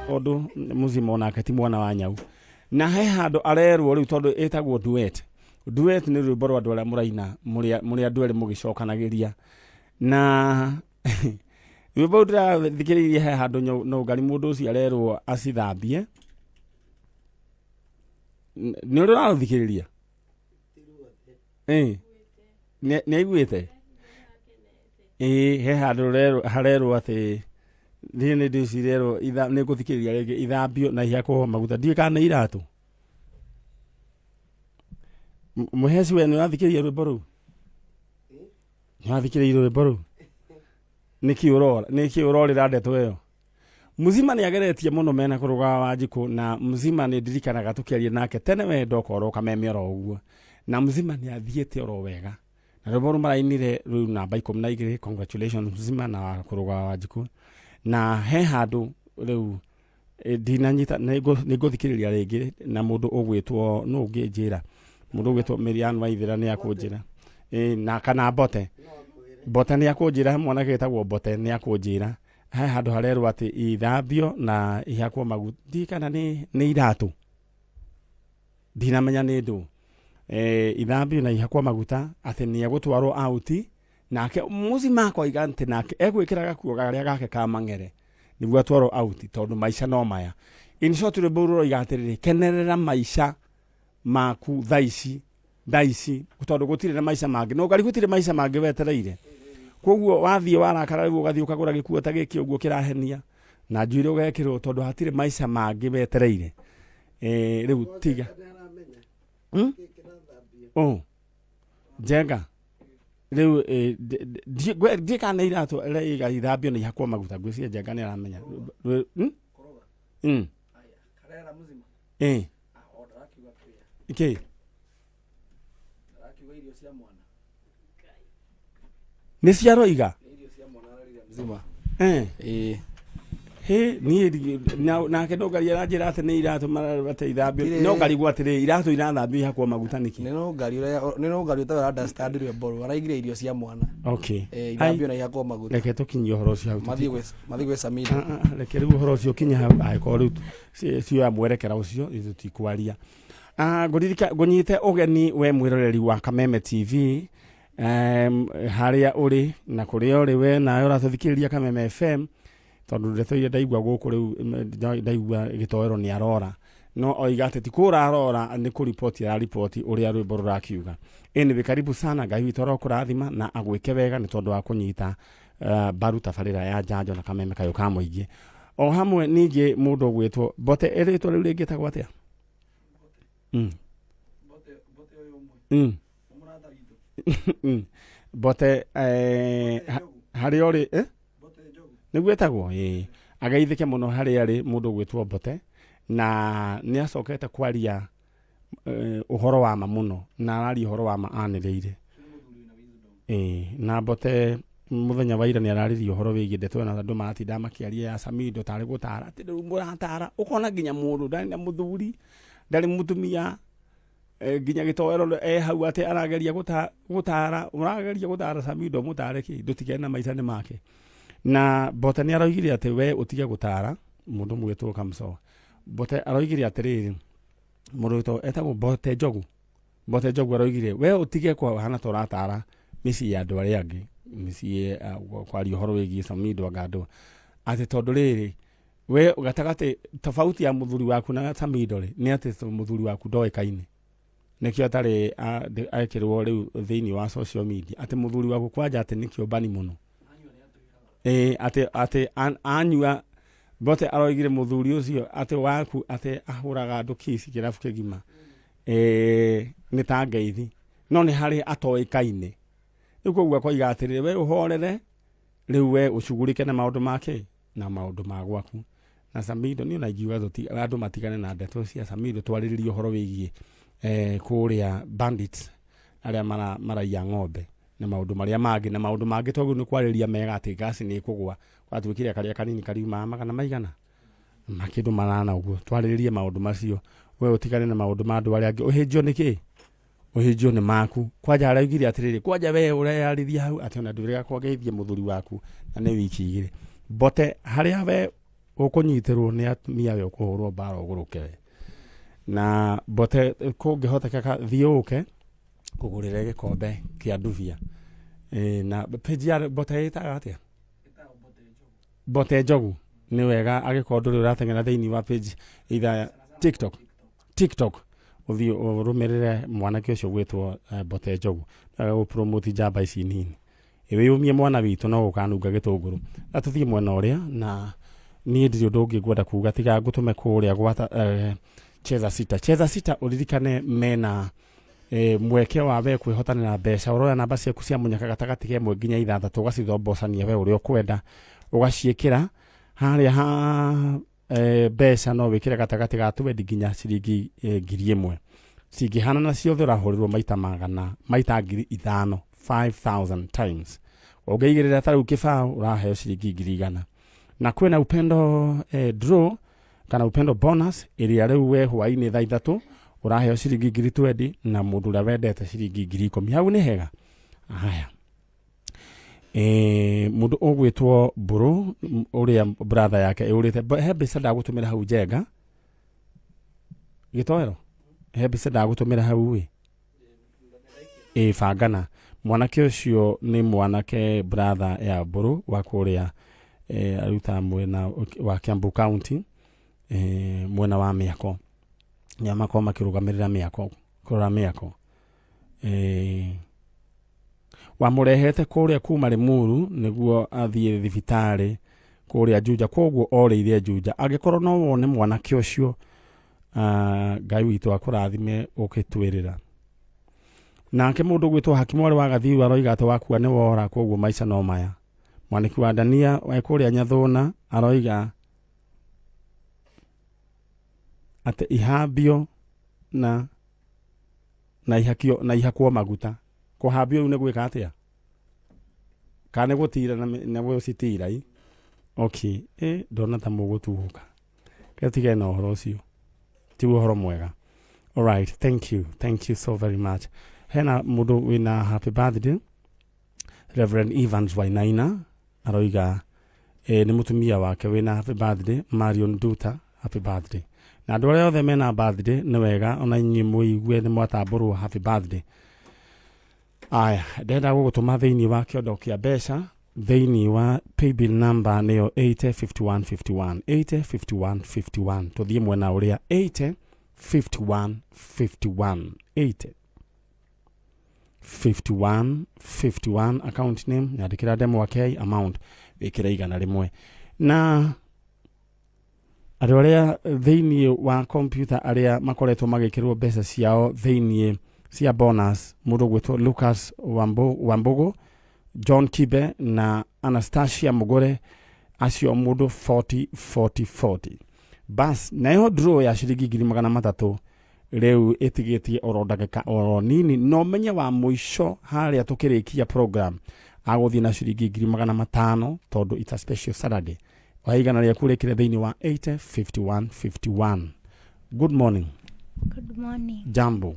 Tondũ mũzima onake ti mwana wa nyau. Na he handũ arerwo rĩu tondũ ĩtagwo duet. Duet nĩ rwĩmbo rwa andũ arĩa mũraina mũrĩ andũ erĩ mũgĩcokanagĩria. Na rwĩmbo rũu ndĩrathikĩrĩirie he handũ nũngari mũndũ ũcio arerwo acithambie. Nĩ ũrĩ ũrarũthikĩrĩria? Ĩĩ. Nĩ aiguĩte? Ĩĩ he handũ harerwo atĩ niĩ nĩ ndĩcirerwo nĩ ngũthikĩrĩria rĩngĩ ithambio na ihakwo maguta. Ndiũĩ kana nĩ iratũ. Mũheci we nĩ ũrathikĩrĩria rwĩmbo rũu? Nĩ ũrathikĩrĩria rwĩmbo rũu? Nĩkĩ ũrora? Nĩkĩ ũrorĩra ndeto ĩyo? Mzima nĩ ageretie mũno mena kũrũga Wanjikũ na Mzima nĩ ndirikanaga tũkĩaria nake tene we ndoka oro kameme oro ũguo na Mzima nĩ athiĩte oro wega na rwĩmbo rũu marainire rũu namba 12. Congratulations Mzima na kũrũga Wanjikũ. Na he handũ rĩu ndinanyita, nĩ ngũthikĩrĩria rĩngĩ na mũndũ ũgwĩtwo nũ ũngĩnjĩra, mũndũ ũgwĩtwo Miriam Waithera nĩ akũnjĩra. Na kana Mbote Mbote nĩ akũnjĩra, mwanake wĩtagwo Mbote nĩ akũnjĩra he handũ harerwo atĩ ithambio na ihakwo maguta. Ndiũĩ kana nĩ iratũ, ndinamenya nĩ ndũ. Ithambio na ihakwo maguta atĩ nĩ egũtwarwo out, nake mũcima akoiga atĩ nake egwĩkĩra gakuo karĩa gake ka mang'ere nĩguo atwarwo out tondũ maica no maya. In short, rwĩmbo rũu rũroiga atĩrĩrĩ, kenerera maica maku thaa ici, thaa ici, tondũ gũtirĩ na maica mangĩ. No ngari gũtirĩ maica mangĩ wetereire. Koguo wathiĩ warakara rĩu ũgathiĩ ũkagũra gĩkuo ta gĩkĩ ũguo kĩrahenia na njuĩrĩ ũgekĩrwo tondũ hatirĩ maica mangĩ wetereire. Rĩu tiga. Oh. Njenga. Rĩu ndiĩ kana nĩ iratũ ĩraiga ithambio na ihakwo maguta, ngwĩciria Njenga nĩ aramenya. Kĩ? Nĩ ciaroiga? Ĩĩ. Hĩ, niĩ nake ndũngaria aranjĩra atĩ nĩ iratũ atĩ ithambio. No ngarigwo atĩrĩ, iratũ irathambio ihakwo maguta nĩkĩ? Nĩ nũngari ũrĩa nĩ nũngari ũtarĩ understand rwĩmbo rũu, araigire irio cia mwana. Ai, Ithambio na ihakwo maguta. Reke tũkinyie ũhoro ũcio hau. Mathiĩ gwĩ Samira. Ah, ah, reke rĩu ũhoro ũcio ũkinye hau, angĩkorwo rĩu cioya mwerekera ũcio ithuĩ tũtikwaria. Ah, ngũririka ngũnyite ũgeni we mwĩroreri wa Kameme TV, harĩa ũrĩ na kũrĩa ũrĩ we nawe ũratũthikĩrĩria Kameme FM, tondũ ndeto iria ndaigua gũkũ rĩu ndaigua gĩtoero nĩ arora no oiga atĩ ti kũra arora, nĩ kũripoti araripoti ũrĩa rwĩmbo rũrakiuga. Anyway, karibu sana. Ngai witũ arokũrathima na agwĩke wega nĩ tondũ wa kũnyita mbaru tabarĩra ya njanjo na Kameme kayũ ka mũingĩ. O hamwe ningĩ mũndũ ũgwĩtwo Mbote, ĩrĩtwa rĩu rĩngĩ ĩtagwo atĩa? Mbote harĩa ũrĩ, eh? Nĩguo ĩtagwo, ĩĩ. Ageithĩke mũno harĩa arĩ mũndũ ũgwĩtwo Mbote, na nĩ acokete kwaria ũhoro wa ma mũno, na araria ũhoro wa ma anĩrĩire. Ĩĩ, na Mbote mũthenya wa ira nĩ araririe ũhoro wĩgiĩ ndeto ĩno andũ maratinda makĩaria ya Samido tarĩ gũtara, atĩ rĩu mũratara ũkona nginya mũndũ ndarĩ na mũthuri, ndarĩ mũtumia, nginya gĩtoero e hau atĩ arageria gũtara, ũrageria gũtara Samido, mũtare kĩ? Ndũtigane na maica nĩ make. Na Mbote nĩ aroigire atĩ we ũtige gũtara mũndũ mũgĩtwo Kamso. Mbote aroigire atĩrĩrĩ, mũndũ wĩtwo etagwo Mbote Njogu, Mbote Njogu aroigire we ũtige kũhana ta ũratara mĩciĩ ya andũ arĩa angĩ, mĩciĩ kwaria ũhoro wĩgiĩ Samido anga andũ atĩ tondũ rĩrĩ we gatagatĩ tofauti ya mũthuri waku na Samido rĩ nĩ atĩ mũthuri waku ndoĩkaine, nĩkĩo atarĩ ekĩrwo rĩu thĩinĩ wa social media, atĩ mũthuri waku kwanja atĩ nĩkĩo bani mũno. Ĩĩ, atĩ anyua. Mbote aroigire mũthuri ũcio atĩ waku atĩ ahũraga andũ kici kĩrabu kĩgima, nĩ ta ngeithi, no nĩ harĩ atoĩkaine. Rĩu koguo akoiga atĩrĩrĩ, we ũhorere rĩu, we ũcugurĩke na maũndũ make na maũndũ ma gwaku na Samido. Niĩ ona ingiuga andũ matigane na ndeto cia Samido, twarĩrĩrie ũhoro wĩgiĩ kũrĩa bandits arĩa maraiya ng'ombe na maũndũ marĩa mangĩ na maũndũ mangĩ twagĩrĩirwo nĩ kwarĩrĩria mega, atĩ ngasi nĩ ĩkũgwa, gwatuĩkire karĩa kanini kariumaga magana maigana makĩndũ manana ũguo. Twarĩrĩrie maũndũ macio, we ũtigane na maũndũ ma andũ arĩa angĩ. Ũhĩnjio nĩ kĩ? Ũhĩnjio nĩ maku. Kwanja araugire atĩrĩrĩ, kwanja we ũreyarĩria hau atĩ ona ndwĩrĩga kwangeithia mũthuri waku na nĩ wiki 2. Mbote harĩa we. Ũkũnyitĩrwo nĩ atumia we ũkũhũrwo mbara ũgũrũke we. Na Mbote kũngĩhotekeka thiĩ ũke kũgũrĩre gĩkombe kĩa ndubia. Na page ya Mbote ĩtaga atĩa? Mbote Njogu. Nĩ wega angĩkorwo ndũrĩ ũrateng'era thĩinĩ wa page either ya TikTok. TikTok ũthiĩ ũrũmĩrĩre mwanake ũcio gwĩtwo Mbote Njogu. Gũpromote njamba ici nini. Wĩyũmie mwana witũ no ũkanunga gĩtũngũrũ. Na tũthiĩ mwena ũrĩa na niĩ ndirĩ ũndũ ũngĩ ngwenda kuga tiga ngũtũme kũrĩa gwa Cheza Sita. Cheza Sita ũririkane mena mweke wa we kwĩhotanĩra mbeca. Ũroya namba ciaku cia mũnyaka gatagatĩ ka 1 nginya 6 ũgacithombocania we ũrĩa ũkwenda ũgaciĩkĩra harĩa ha mbeca no wĩkĩre gatagatĩ ga twendi nginya ciringi 1,000. Cingĩhanana ciothe ũrahũrĩrwo maita magana maita 5,000, 5,000 times. Ũngĩigĩrĩra ta rĩu kĩbaũ ũraheo ciringi 100,000. Na kwĩna upendo draw kana upendo bonus ĩrĩa rĩu we hwainĩ thaa 3 ũraheo ciringi 20,000 na mũndũ ũrĩa wendete ciringi 10,000. Hau nĩ hega. Haya. Mũndũ ũgwĩtwo Mbũrũ ũrĩa brother yake ĩũrĩte, he mbeca ndagũtũmĩra hau Njenga gĩtoero, he mbeca ndagũtũmĩra hau ĩ bangana. Mwanake ũcio nĩ mwanake brother ya Mbũrũ wa kũrĩa arutaga mwena wa Kiambu County, mwena wa mĩako. Nĩo makoragwo makĩrũgamĩrĩra mĩako, kũrora mĩako. Wamũrehete kũrĩa kuma Limuru nĩguo athiĩ thibitarĩ kũrĩa Juja, koguo orĩire Juja. Angĩkorwo no wone mwanake ũcio, Ngai witũ akũrathime ũkĩtwĩrĩra. Nake mũndũ gwĩtwo Hakimu warĩ wa Gathiru aroiga atĩ wakua nĩ wora, koguo maica no maya. Mwanĩki wa Dania wa kũrĩa Nyathũna aroiga atĩ ihambio na na ihakio na ihakwo maguta. Kũhambio rĩu nĩ gwĩka atĩa? Kana nĩ gũtira na na gũcitira i? Okay, ndona ta mũgũtuhũka. Reke tigane na ũhoro ũcio. Ti ũhoro mwega. Alright, thank you. Thank you so very much. Hena mũndũ wĩna happy birthday, Reverend Evans Wainaina aroiga nĩ mũtumia wake wĩna happy birthday, Marion Duta, happy birthday. Na andũ arĩa othe mena birthday nĩ wega ona inyuĩ mũigue nĩ mwatambũrwo happy birthday. Aya, ndĩrenda gũgũtũma thĩinĩ wa kĩondo kĩa mbeca thĩinĩ wa paybill number nĩyo 805151, 805151. Tũthiĩ mwena ũrĩa 805151, 805151, account name nyandĩkĩra Ndemwa K, amount wĩkĩre 100. Na andũ arĩa thĩinĩ wa computer arĩa makoretwo magĩkĩrwo mbeca ciao thĩinĩ cia bonus, mũndũ ũgwĩtwo Lucas Wambugu, John Kibe na Anastasia Mugure, acio mũndũ 40 40 40. Bas, nayo draw ya ciringi 300,000 rĩu ĩtigĩtie oro ndagĩka oro nini, no menye wa mũico harĩa tũkĩrĩkia program agũthiĩ na ciringi 500,000 tondũ it's a special Saturday. Oya 100 rĩaku rĩkĩre thĩinĩ wa 80 51 51. Good morning. Good morning. Jambo.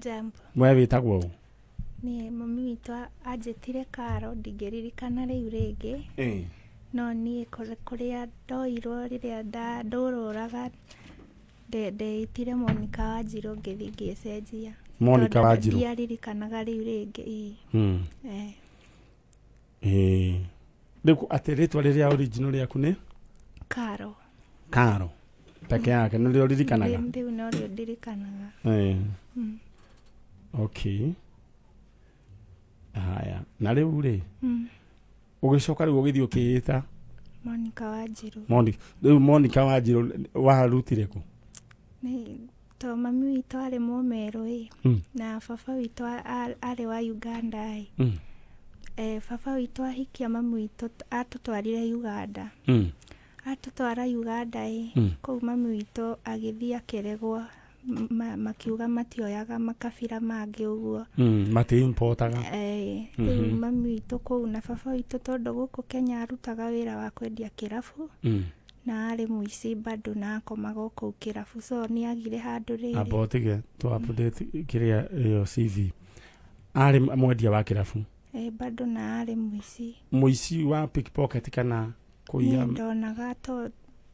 Jambo. We wĩtagwo ũ? Niĩ mami witũ anjĩtire Karo, ndingĩririkana rĩu rĩngĩ. No niĩ kũrĩa ndoirwo rĩrĩa ndũrũraga ndeitire Monica Wanjirũ ngĩthiĩ ngĩcenjia. Monica Tondũ Wanjirũ. Ndiaririkanaga rĩu rĩngĩ. Ĩĩ. Rĩu atĩ rĩtwa rĩrĩa original rĩaku nĩ? Karo. Karo. Peke yake nĩrĩo ũririkanaga? Rĩu norĩo ndirikanaga. Okay. Haya. Na rĩu rĩ? Ũgĩcoka rĩu ũgĩthiĩ ũkĩĩta? Monica Wanjirũ. Monica. Rĩu Monica Wanjirũ warutire kũ? Nĩ to mami witũ arĩ Mũmerũ ĩ. Na baba witũ arĩ wa Uganda ĩ. Baba witũ ahikia mami witũ atũtwarire Uganda. Atũtwara Uganda ĩ, kũu mami witũ agĩthiĩ akĩregwo, makiuga matioyaga makabira mangĩ ũguo. Mati-importaga. Rĩu mami witũ kũu na baba witũ tondũ gũkũ Kenya arutaga wĩra wa kwendia kĩrabu. Na arĩ mũici bado na akomaga o kũu kĩrabu, so nĩ agire handũ rĩrĩ. Amba ũtige tũ update kĩrĩa ĩyo CV. Arĩ mwendia wa kĩrabu. Bado na arĩ mũici. Mũici wa pickpocket kana kũiya? Niĩ ndonaga to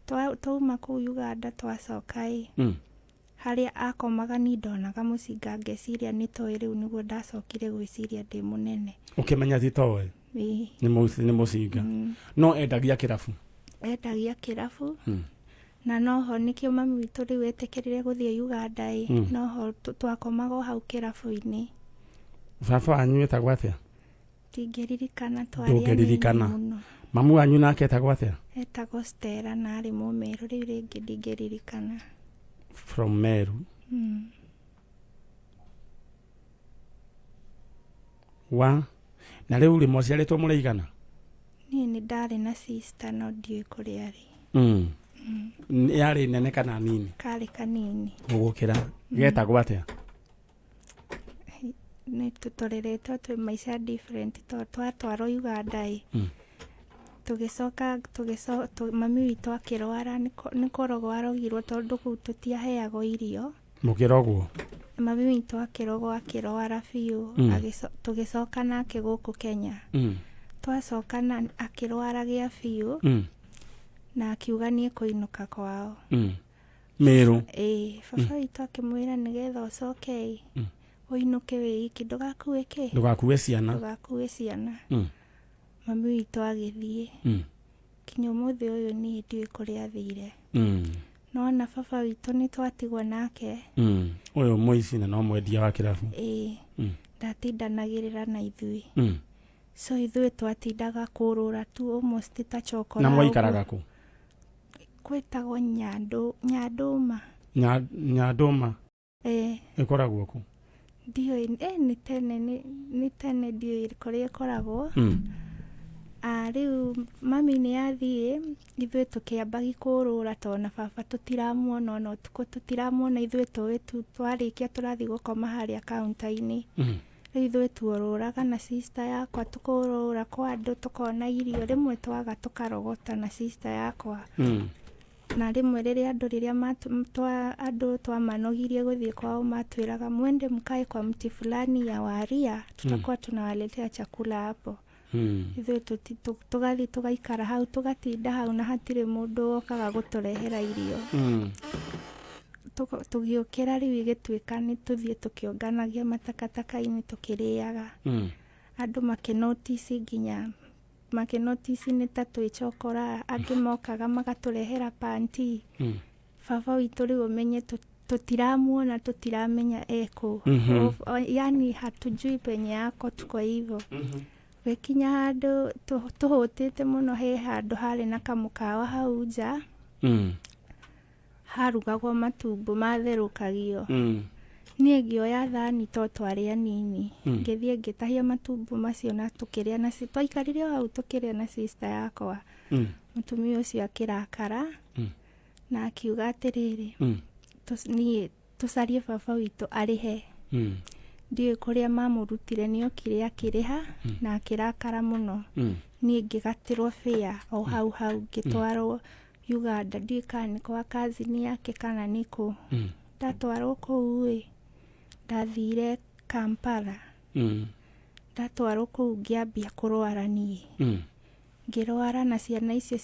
Twauma kũu Uganda twacoka ĩ, harĩa akomaga niĩ ndonaga mũcinga ngeciria nĩ toĩ, rĩu nĩguo ndacokire gwĩciria ndĩ mũnene. Ũkĩmenya ti toĩ? Ĩĩ. Nĩ mũcinga. No endagia kĩrabu? Endagia kĩrabu. Na noho nĩkĩo mami witũ rĩu etĩkĩrire gũthiĩ Uganda ĩ, noho twakomaga o hau kĩrabu-inĩ. Baba wanyu etagwo atĩa? Ndingĩririkana, twarĩ anini. Ndũngĩririkana? Mũno. Mamu wanyu nake etagwo atĩa? Etagwo Stella na arĩ Mũmerũ, rĩu rĩngĩ ndingĩririkana. From Meru. Wa na rĩu rĩ, mwaciarĩtwo mũrĩ igana? Niĩ nĩ ndarĩ na sister no ndiũĩ kũrĩa arĩ. Yarĩ nene kana nini? Karĩ kanini. Gũgũkĩra. Getagwo atĩa? Nĩ tũreretwo twĩ maica different tondũ twatwarwo Uganda ĩ, tũgĩcoka mami witũ akĩrwara, nĩ kũrogwo arogirwo tondũ kũu tũtiaheagwo irio. Mũkĩrogwo? Mami witũ akĩrogwo, akĩrwara biũ. Tũgĩcoka nake gũkũ Kenya. Twacoka na akĩrwara gĩa biũ na akiuga niĩ kũinũka kwao. Mĩrũ? Ĩĩ. Baba witũ akĩmwĩra nĩgetha ũcoke ĩ, ũinũke wĩ iki, ndũgakue kĩ? Ndũgakue ciana. Ndũgakue ciana. Mami witũ agĩthiĩ. Kinya ũmũthĩ ũyũ niĩ ndiũĩ kũrĩa athire. No ona baba witũ nĩ twatigwo nake. Ũyũ mũici na no mwendia wa kĩrabu. Ĩĩ. Ndatindanagĩrĩra na ithuĩ. So ithuĩ twatindaga kũrũra tu almost ta chokora. Na mwaikaraga ũguo. Kũ? Gwĩtagwo Nyandũma. Nyandũma? Ĩĩ. Ĩkoragwo kũ? Ndiũĩ, nĩ tene, nĩ tene, ndiũĩ kũrĩa ĩkoragwo. Ah, rĩu mami nĩ athiĩ, ithuĩ tũkĩambagi kũrũra tondũ na baba tũtiramuona, ona ũtukũ tũtiramuona, ithuĩ tũĩ tu twarĩkia tũrathiĩ gũkoma harĩa kaunta-inĩ. Rĩu ithuĩ tuorũraga na sister yakwa, tũkũrũra kwa andũ tũkona irio, rĩmwe twaga tũkarogota na sister yakwa. Na rĩmwe rĩrĩa andũ rĩrĩa andũ twamanogirie gũthiĩ kwao, matwĩraga mwende mkae kwa mti fulani ya waria, tutakuwa tunawaletea chakula hapo. Ithuĩ tũgathiĩ tũgaikara hau, tũgatinda hau na hatirĩ mũndũ wokaga gũtũrehera irio. Tũgĩũkĩra rĩu ĩgĩtuĩka nĩ tũthiĩ tũkĩũnganagia matakataka-inĩ tũkĩrĩaga. Andũ makĩnotici, nginya makĩnotici nĩ ta twĩ chokora, angĩ mokaga magatũrehera panti. Baba witũ rĩu ũmenye tũtiramuona, tũtiramenya ekũ. Yani hatujui penye yako, tuko hivyo. Gĩkinya handũ tũhũtĩte mũno, he handũ harĩ na kamũkawa hau nja, harugagwo matumbo matherũkagio. Niĩ ngĩoya thani to twarĩ anini, ngĩthiĩ ngĩtahia matumbo macio na tũkĩrĩa na twaikarire o hau tũkĩrĩa na sister yakwa. Mũtumia ũcio akĩrakara na akiuga atĩrĩrĩ, niĩ tũcarie baba witũ arĩhe. Ndiũĩ kũrĩa mamũrutire, nĩ okire akĩrĩha na akĩrakara mũno. Niĩ ngĩgatĩrwo fare o hau hau, ngĩtwarwo Uganda, ndiũĩ kana nĩ kwa cousin yake kana nĩ kũ. Ndatwarwo kũu ĩ, ndathire Kampala. Ndatwarwo kũu ngĩambia kũrwara niĩ. Ngĩrwara na ciana icio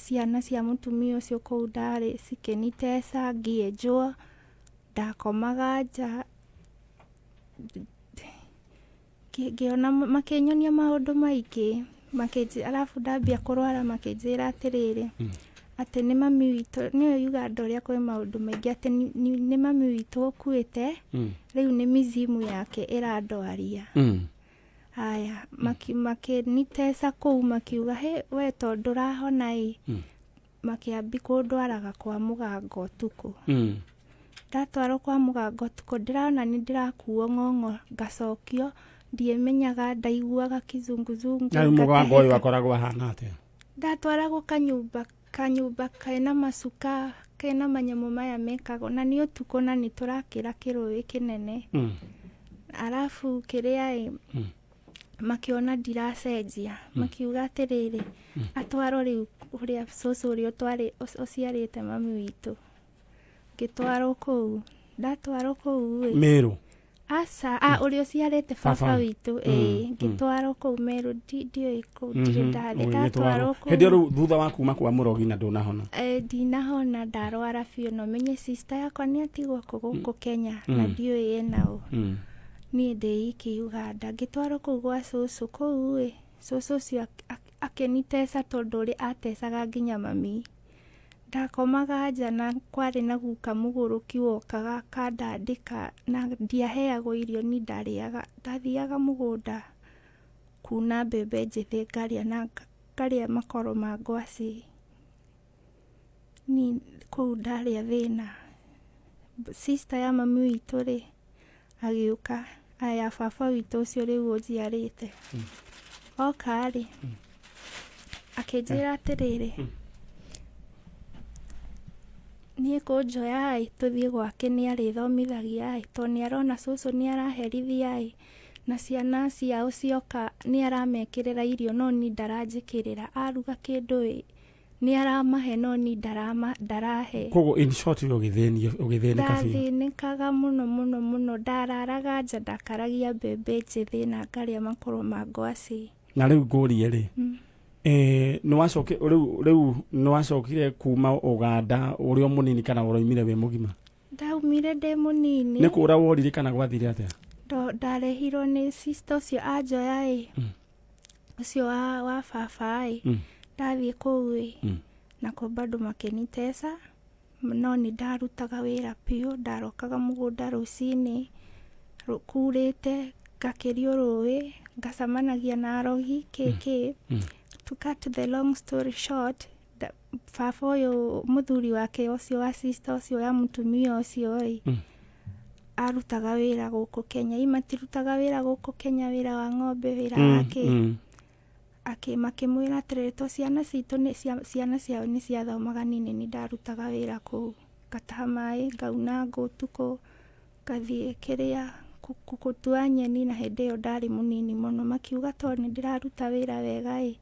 ciana cia mũtumia ũcio kũu ndarĩ cikĩniteca, ngĩenjwo, ndakomaga nja. Ngĩona makĩnyonia maũndũ maingĩ, arabu ndambia kũrwara makĩnjĩra atĩrĩrĩ, atĩ nĩ mami witũ, nĩũĩ Uganda ũrĩa kwĩ maũndũ maingĩ, atĩ nĩ mami witũ ũkuĩte, rĩu nĩ mizimu yake ĩrandwaria. Haya, makĩniteca kũu, makiuga he we tondũ ndũrahona ĩ, makĩambi kũndwaraga kwa mũganga ũtukũ. Ndatwarwo kwa mũganga ũtukũ, ndĩrona nĩ ndĩrakuo ng'ong'o, ngacokio, ndiĩmenyaga, ndaiguaga kizunguzungu. Na rĩu mũgango ũyũ ngatahĩka. Akoragwo ahana atĩa? Ndatwaragwo kanyũmba kena macuka, kena manyamũ maya mekagwo, na nĩ ũtukũ na nĩ tũrakĩra kĩrũĩ kĩnene. Arabu kĩrĩa ĩ, makĩona ndiracenjia, makiuga atĩrĩrĩ, atwarwo rĩu kũrĩa cũcũ ũrĩa ũtwarĩ ũciarĩte mami witũ. Ngĩtwarwo kũu, ndatwarwo kũu ĩ, Mĩrũ? Aca, a ũrĩa ũciarĩte baba Baba. witũ, ĩĩ, ngĩtwarwo kũu Meru, ndiũĩ kũu ndirĩ ndathiĩ, Ũgĩgĩtwarwo. ndatwarwo Hĩndĩ ĩyo kũu. rĩu thutha wa kuma kwa mũrogi na ndũnahona? Eh, ndinahona, ndarwara biũ, na ũmenye sister yakwa nĩ atigwo kũ gũkũ Kenya na ndiũĩ ĩna ũ. Niĩ ndĩ iki Uganda, ngĩtwarwo kũu gwa cũcũ kũu ĩ, cũcũ ũcio akĩniteca tondũ ũrĩa atecaga nginya mami. Ndakomaga nja na kwarĩ na guka mũgũrũki wokaga akandandĩka na ndiaheagwo irio, niĩ ndarĩaga, ndathiaga mũgũnda kuna mbembe njĩthĩ ngarĩa na ngarĩa makoro ma ngwacĩ. Niĩ kũu ndarĩa thĩna. Sister ya mami witũ rĩ, agĩũka, aya baba witũ ũcio rĩu ũnjiarĩte. Oka rĩ, akĩnjĩra atĩrĩrĩ, niĩ kũnjoya ĩ, tũthiĩ gwake nĩ arĩthomithagia ĩ, tondũ nĩ arona cũcũ nĩ araherithia ĩ, na ciana ciao cioka nĩ aramekĩrĩra irio no niĩ ndaranjĩkĩrĩra, aruga kĩndũ ĩ, nĩ aramahe no niĩ ndarahe. Koguo in short we ũgĩthĩnio, ũgĩthĩnĩka biũ. Ndathĩnĩkaga mũno mũno mũno, ndararaga nja, ndakaragia mbembe njĩthĩ na ngarĩa makoro ma ngwacĩ. Na rĩu ngũrie rĩ, nĩ wacoki rĩu nĩ wacokire kuma Uganda ũrĩ o mũnini kana ũroimire wĩ mũgima? Ndaumire ndĩ mũnini. Nĩ kũra worire kana gwathire atĩa? Ndarehirwo nĩ sister ũcio anjoya ĩ, ũcio wa baba ĩ, ndathiĩ kũu ĩ, nako bado makĩniteca, no nĩ ndarutaga wĩra biũ, ndarokaga mũgũnda rũcinĩ kurĩte, ngakĩrio rũĩ, ngacemanagia na arogi kĩ kĩ. To cut the long story short, baba ũyũ mũthuri wake ũcio wa sister ũcio ya mũtumia ũcio ĩ, arutaga wĩra gũkũ Kenya, i matirutaga wĩra gũkũ Kenya, wĩra wa ng'ombe, wĩra wa kĩ. Akĩ makĩmwĩra atĩrĩrĩ, to ciana citũ nĩ ciana ciao nĩ ciathomaga, niĩ nĩ ndarutaga wĩra kũu, ngataha maĩ, ngauna ngũ ũtukũ, ngathiĩ kĩrĩa gũtua nyeni, na hĩndĩ ĩyo ndarĩ mũnini mũno. Makiuga tondũ nĩ ndĩraruta wĩra wega ĩ,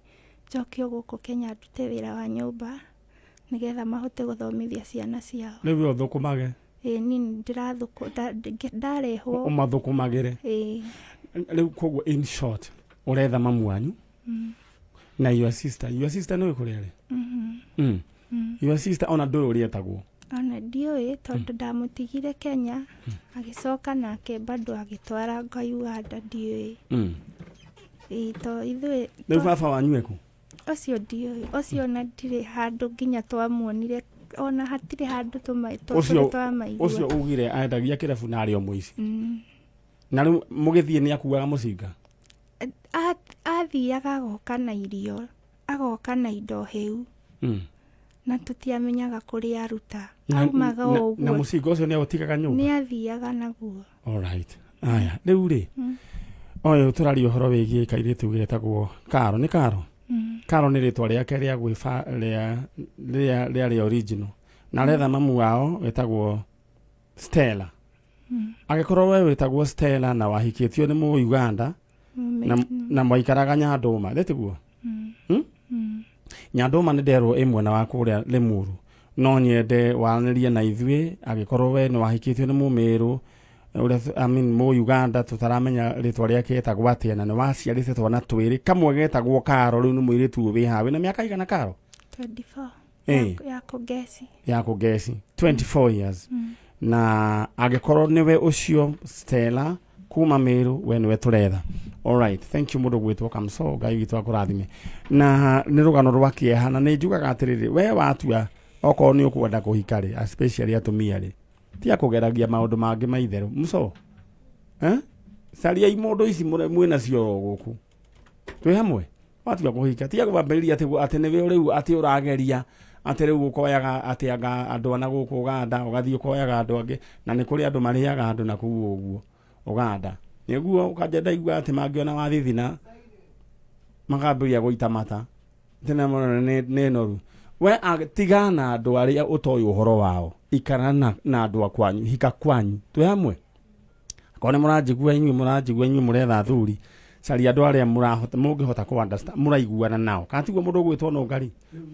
njokio gũkũ Kenya ndute wĩra wa nyũmba nĩgetha mahote gũthomithia ciana ciao. Rĩu we ũthũkũmage? Ĩĩ, niĩ nĩ ndĩrathũkũ ndarehwo. Ũmathũkũmagĩre? Ĩĩ. Rĩu koguo in short ũretha mamu wanyu na your sister. Your sister nĩwe kũrĩa rĩ? Your sister ona ndũĩ ũrĩa etagwo? Ona ndiũĩ, tondũ ndamũtigire Kenya, agĩcoka nake bado agĩtwara nga Uganda, ndiũĩ. Ĩĩ, to ithuĩ Rĩu baba wanyu eku? Ũcio ndiũĩ, ũcio ona ndirĩ handũ nginya twamuonire, ona hatirĩ handũ Ũcio tũrĩ twamaigua. Ũcio ugire aendagia kĩrabu na arĩ o mũici? Na rĩu mũgĩthiĩ nĩ akuaga mũcinga? Athiaga agoka na irio, agoka na indo hĩu, na tũtiamenyaga kũrĩa aruta. Aumaga o Na ũguo. Mũcinga ũcio nĩ aũtigaga nyũmba? Nĩ athiaga naguo. Alright. Aya, rĩu rĩ, ũyũ tũraria ũhoro wĩgiĩ kairĩtu getagwo Karo, nĩ Karo? Karo nĩ rĩtwa rĩake rĩa gwĩba rĩa rĩa rĩa original, na aretha mamu wao wĩtagwo Stella. Angĩkorwo we wĩtagwo Stella na wahikĩtio nĩ mũ Uganda na mwaikaraga Nyandũma, rĩ tiguo? Nyandũma nĩ nderwo ĩ mwena wa kũrĩa Limuru. No nyende waranĩrie na ithuĩ angĩkorwo we nĩ wahikĩtio nĩ mũmĩrũ ũrĩa, I mean, mũ Uganda tũtaramenya rĩtwa rĩake etagwo atĩa, na nĩ waciarĩte twana twĩrĩ, kamwe getagwo Karo, rĩu nĩ mũirĩtu ũyũ wĩ haha wĩna mĩaka igana, Karo? 24. Ya kũngeci. Ya kũngeci, 24 years. Na angĩkorwo nĩwe ũcio Stella kuma Meru, we nĩwe tũretha. Alright, thank you mũndũ gwĩtwo Kamso, Ngai witũ akũrathime. Na nĩ rũgano rwa kĩeha, na nĩ njugaga atĩrĩrĩ, we watua okorwo nĩ ũkwenda kũhika rĩ, especially atumia rĩ, tiga kũgeragia maũndũ mangĩ ma itherũ mũco, eh? Cariai mũndũ ici mwĩna cio oro gũkũ twĩ hamwe. Watua kũhika, tiga kwambĩrĩria atĩ nĩwe rĩu atĩ ũrageria atĩ rĩu ũkoyaga atĩ anga andũ ana gũkũ Ũganda, ũgathiĩ ũkoyaga andũ angĩ, na nĩ kũrĩ andũ marĩaga andũ na kũu ũguo Ũganda, nĩguo ũkanja ndaigua atĩ mangĩona wathithina makambĩrĩria gũita mata tene mũno nĩ noru. We tiga na andũ arĩa ũtoĩ ũhoro wao, ikara na andũ a kwanyu, hika kwanyu, twĩ hamwe. Akorwo nĩ mũranjigua, inyuĩ mũranjigua, inyuĩ mũretha athuri, caria andũ arĩa mũrahota, mũngĩhota kũ understand, mũraiguana nao, kana tiguo mũndũ ũgwĩtwo nũngari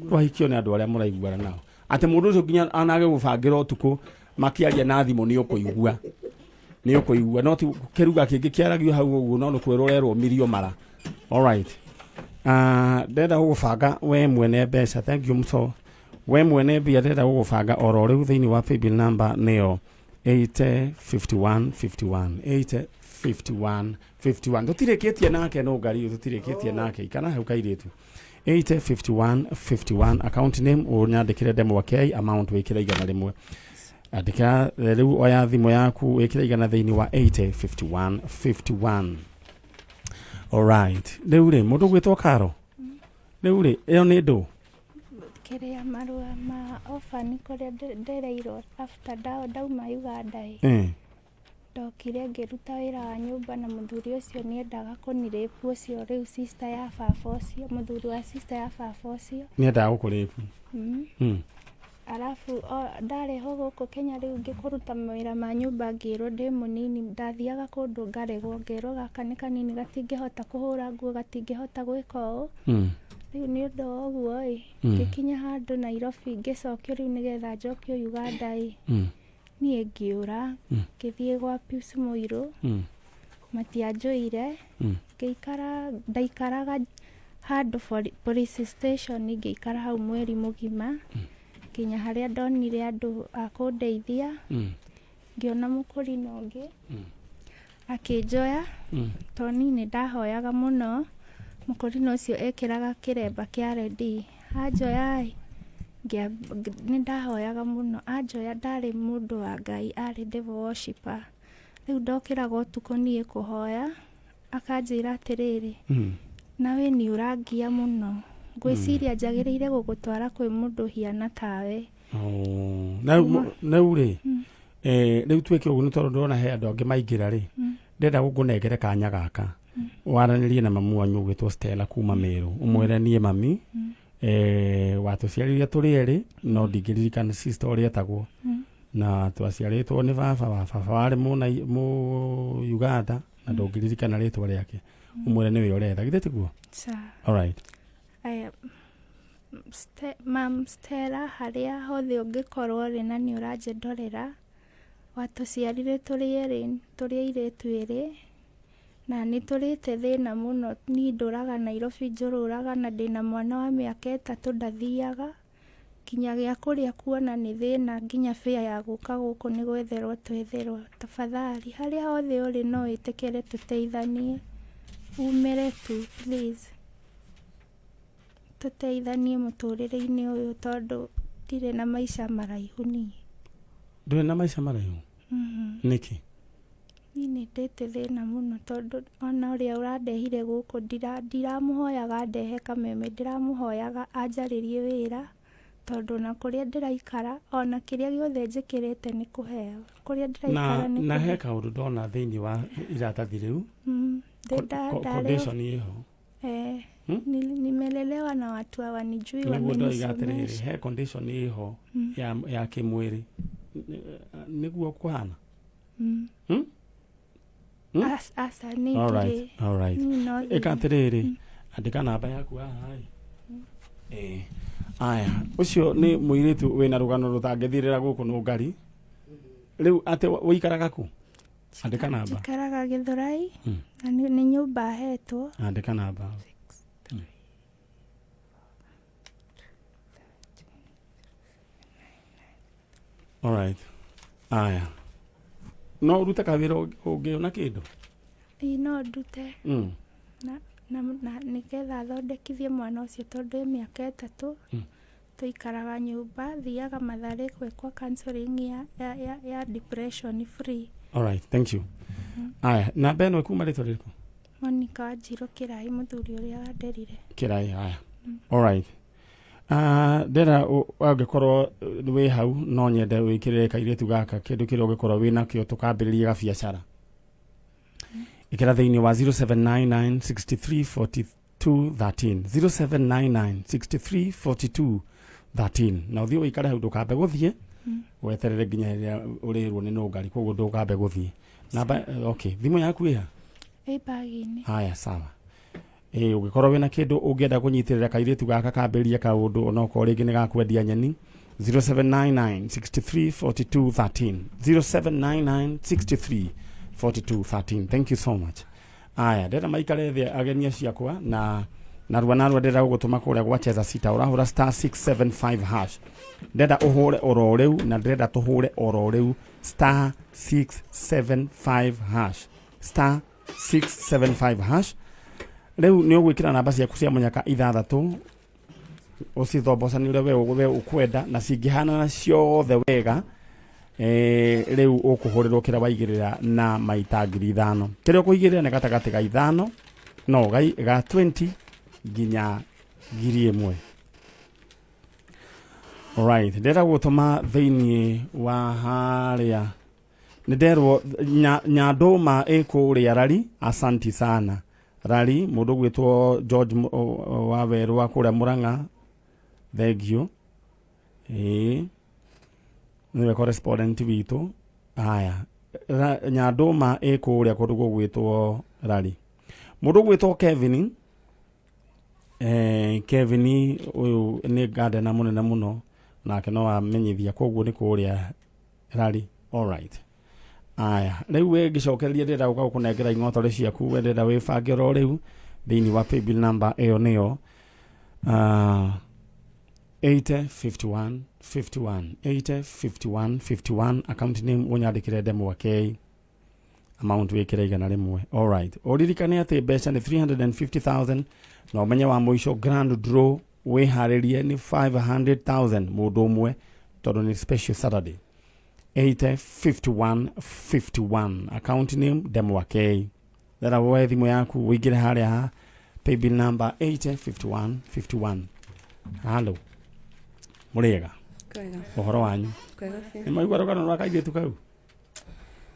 twahikio nĩ andũ arĩa mũraiguana nao, atĩ mũndũ ũcio nginya anage gũbangĩra ũtukũ makĩaria na thimũ nĩ ũkũigua. Nĩ ũkũigua no ti kĩruga kĩngĩ kĩaragio hau ũguo, no nĩ kwĩrwo ũrerwo mirio mara. Alright. Ndenda gũgũbanga we mwene mbeca. Thank you mso. We mwene mbia, ndenda gũgũbanga oro rĩu thĩinĩ wa paybill number nĩyo 805151, 805151. Tũtirĩkĩtie nake no ngari tũtirĩkĩtie nake. Ikara hau kairĩtu. 805151, account name ũnyandĩkĩre Ndemwa K, amount wĩkĩre 100. Andĩka rĩu, oya thimũ yaku wĩkĩre 100 thĩinĩ wa 805151. Alright, rĩu rĩ, mũndũ gwĩtwo Karo, rĩu rĩ, ĩyo nĩ ndũ Kĩrĩa marũa ma orphan kũrĩa ndereirwo after ndauma Uganda ĩ. Ndokire ngĩruta wĩra wa nyũmba na mũthuri ũcio nĩendaga kũnirape, ũcio rĩu sister ya baba ũcio, mũthuri wa sister ya baba ũcio. Nĩendaga gũkũrape? Mm. Arabu ndarehwo gũkũ Kenya rĩu ngĩkũruta mawĩra ma nyũmba, ngĩrwo ndĩ mũnini, ndathiaga kũndũ ngaregwo, ngerwo gaka nĩ kanini, gatingĩhota kũhũra nguo, gatingĩhota gwĩka ũũ. Rĩu nĩ ũndũ wa ũguo ĩ, ngĩkinya handũ Nairobi, ngĩcokio rĩu nĩgetha njokio Uganda ĩ. Niĩ ngĩũra, ngĩthiĩ gwa Pius Mũirũ. Matianjũire. Ngĩikara, ndaikaraga handũ police station, ngĩikara hau mweri mũgima nginya harĩa ndonire andũ a kũndeithia. Ngĩona mũkũrinũ ũngĩ akĩnjoya tondũ niĩ nĩ ndahoyaga mũno. Mũkũrinũ ũcio ekĩraga kĩremba kĩa rendi. Anjoya ĩ, nĩ ndahoyaga mũno. Anjoya, ndarĩ mũndũ wa Ngai, arĩ devil worshipper. Rĩu ndokĩraga ũtukũ niĩ kũhoya, akanjĩra atĩrĩrĩ, "Nawe nĩ ũrangia mũno, ngwĩciria njagĩrĩire gũgũtwara kwĩ mũndũ ũhiana tawe." Oh, na rĩu rĩ, rĩu twĩke ũguo nĩ tondũ ndĩrona he andũ angĩ maingĩra rĩ, ndĩrenda ngũnengere kanya gaka waranĩrie na mamu wanyu ũgwĩtwo Stella kuma Meru, ũmwĩre niĩ mami watũciarire tũrĩ erĩ, no ndingĩririkana sister ũrĩa etagwo, na twaciarĩtwo nĩ baba wa baba warĩ mũ Uganda na ndũngĩririkana rĩtwa rĩake. Ũmwĩre nĩwe ũretha, githĩ tiguo? Sawa. Alright. Aya, Mam Stella, harĩa hothe ũngĩkorwo rĩ na nĩ ũranjendorera, watũciarire tũrĩ erĩ, tũrĩ airĩtu erĩ, na nĩ tũrĩte thĩna mũno. Niĩ ndũraga Nairobi, njũrũraga na ndĩna mwana wa mĩaka 3, ndathiaga nginya gĩa kũrĩa kuona nĩ thĩna, nginya fare ya gũka gũkũ nĩ gwetherwo twetherwo. Tafadhali, harĩa hothe ũrĩ, no wĩtĩkĩre tũteithanie, umĩre tu please, tũteithanie mũtũrĩre-inĩ ũyũ tondũ ndirĩ na maica maraihu niĩ. Ndũrĩ na maica maraihu? Nĩkĩ? Niĩ nĩ ndĩte thĩna mũno tondũ ona ũrĩa ũrandehire gũkũ ndiramũhoyaga ndehe kameme, ndĩramũhoyaga anjarĩrie wĩra tondũ ona kũrĩa ndĩraikara, ona kĩrĩa gĩothe njĩkĩrĩte nĩ kũheo. Kũrĩa ndĩraikara Na nĩ na he kũheo. Kaũndũ ndona thĩinĩ wa iratathi rĩu. Ndarĩ Condition ĩho. Nimelelewa na watu hawanijui. Nĩguo ndoiga atĩrĩrĩ, Wamenisomesha. He condition ĩho ya kĩmwĩrĩ nĩguo kũhana. Hmm? Aca, nĩ Alright, ndirĩ. alright. Niĩ no Ĩka thiĩ. atĩrĩrĩ, andĩka namba yaku haha ĩ. Ĩĩ. Aya, ũcio nĩ mũirĩtu wĩna rũgano rũtangĩthirĩra gũkũ nũngari. Rĩu atĩ ũikaraga kũ? Andĩka namba. Njikaraga Gĩthũrai na nĩ nyũmba hetwo. Andĩka namba. Alright. Aya. No ũrute kawĩra ũngĩona kĩndũ? Ĩĩ, no ndute. Na nĩgetha thondekithie mwana ũcio tondũ ĩ mĩaka 3. Tũikaraga nyũmba, thiaga Mathare gwĩkwo counseling ya depression free. Alright, thank you. Aya, namba ĩno ĩkuma rĩtwa rĩrĩkũ? Monica Wanjirũ Kĩrai, mũthuri ũrĩa wanderire. Kĩrai, aya. Alright. Ndĩra angĩkorwo wĩ hau, no nyende wĩkĩrĩre kairĩtu gaka kĩndũ kĩrĩa ũngĩkorwo wĩ nakĩo tũkambĩrĩria gabiacara. Ĩkĩra thĩinĩ wa 0799 63 42 13, 0799 63 42 13, na ũthiĩ ũikare hau, ndũkambe gũthiĩ, weterere nginya rĩrĩa ũrĩrwo nĩ nũngari, koguo ndũkambe gũthiĩ. Namba okay, thimũ yaku ĩha? Ĩ bagi-inĩ. Haya, sawa. Ĩ ũngĩkorwo wĩna kĩndũ ũngĩenda kũnyitĩrĩra kairĩtu gaka kambĩrĩrie kaũndũ, onokorwo rĩngĩ nĩ gakwendia nyeni, 0799 63 42 13, 0799 63 42 13. Thank you so much. Aya, ndĩrenda maikare thĩ ageni acio akwa na narua narua. Ndĩrenda gũgũtũma kũrĩa gwa Cheza Sita, ũrahũra star 675 hash. Ndĩrenda ũhũre oro rĩu na ndĩrenda tũhũre oro rĩu star 675 hash, star 675 hash. Rĩu nĩ ũgwĩkĩra namba ciaku cia mũnyaka ithathatũ, ũcithombocani ũrĩa we ũkwenda, na cingĩhanana ciothe wega, rĩu ũkũhũrĩrwo kĩrĩa waigĩrĩra na maita 5,000. Kĩrĩa ũkũigĩrĩra nĩ gatagatĩ ga ithano no ga 20 nginya 1,000. Alright, ndĩrenda gũtũma thĩinĩ wa harĩa nĩ nderwo Nyandũma ĩ kũrĩa Rari. Asanti sana Rari, mũndũ gwĩtwo George wa werũ wa kũrĩa Mũrang'a, thank you. Ĩĩ, nĩwe correspondent witũ. Aya, Nyandũma ĩ kũrĩa kũndũ gũgwĩtwo Rari. Mũndũ gwĩtwo Kevin, Kevin ũyũ nĩ gardener mũnene mũno, nake no amenyithia, koguo nĩ kũrĩa Rari. Alright, aya, rĩu we ngĩcokereria ndĩrenda gũka gũkũnengera ing'otore ciaku. We ndĩrenda wĩbange oro rĩu thĩinĩ wa paybill number ĩyo nĩyo 80 51 51, 80 51 51. Account name ũnyandĩkĩre Ndemwa K, amount wĩkĩre 100. Alright, ũririkane atĩ mbeca nĩ 350,000, na ũmenye wa mũico grand draw wĩharĩrie nĩ 500,000 mũndũ ũmwe, tondũ nĩ special Saturday. 80 51 51, account name Ndemwa K. Thera woe thimũ yaku ũingĩre harĩa ha paybill number 80 51 51. Halo, mũrĩega? Kwega. Ũhoro wanyu? Kwega biũ. Nĩ maigua rũgano rwa kairĩtu kau?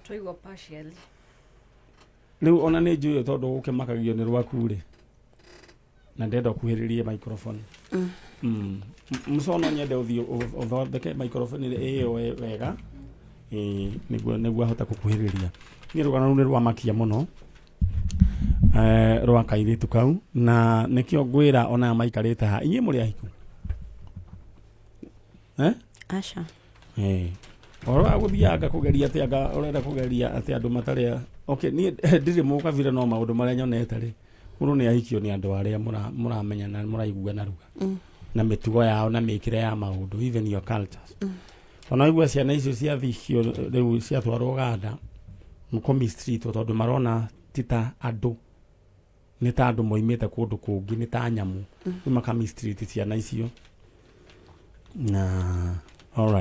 Twaigua partially. Rĩu ona nĩ njũĩ tondũ ũkĩmakagio nĩ rwaku rĩ, na ndenda ũkuhĩrĩrie microphone. Mũcono nyende ũthiĩ ũthondeke microphone ĩyo wega. Ĩĩ, nĩguo ahote gũkuhĩrĩria. Niĩ rũgano rũu nĩ rwamakia mũno, rwa kairĩtu kau, na nĩkĩo ngwĩra ona maikarĩte haha. Inyuĩ mũrĩ ahiku, eh? Aca. Ũhoro wa gũthianga kũgeria atĩ anga ũrenda kũgeria atĩ andũ matarĩ okay, niĩ ndirĩ mũkabira, no maũndũ marĩa nyonete rĩ, mũndũ nĩ ahikio nĩ andũ arĩa mũramenyana, mũraiguana ruga na mĩtugo yao na mĩkĩre ya maũndũ, even your cultures. Ona igua ciana icio ciathikio rĩu ciatwarwo Uganda mũkũ tondũ marona ti ta andũ, nĩ ta andũ moimĩte kũndũ kũngĩ, nĩ ta nyamũ. Rĩu maka mistreat ciana icio na alright.